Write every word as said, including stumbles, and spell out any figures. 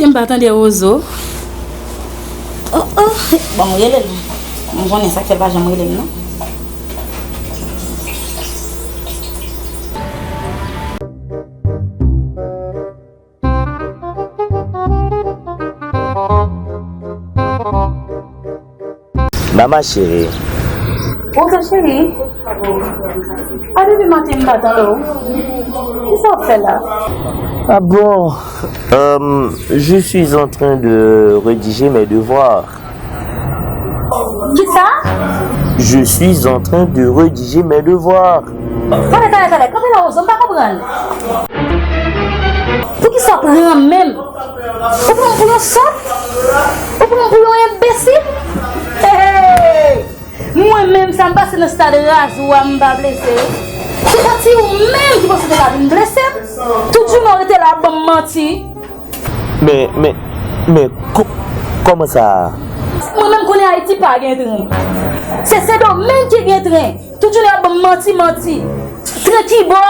M pa tande Rozo. Oh, oh. Bon, m rele l. M konnen sa k fè l pa janm rele m, non. Mama cheri. Rozo cheri. A depi maten m pa tande w. Kisa w ap fè la? Ah bon? Euh, je suis en train de rédiger mes devoirs. Kisa? Je suis en train de rédiger mes devoirs. Talè, talè, talè, kanpe la Rozo, m pa konprann. Poukisa w pran menm? Ou pran m pou yon sòt? Ou pran m pou yon enbesil? Hey! Mwen menm sa m pase nan stad raz ou a m pa blese. Se pa ti ou menm ki panse te ka vin blese m. Tout jounen w rete la ap ban m manti. Men, men, men, ko- kòman sa? Mwen menm konnen Ayiti pa gen tren. Se Sendomeng ki gen tren. Tout jounen ap ban m manti, manti. Tren kibò.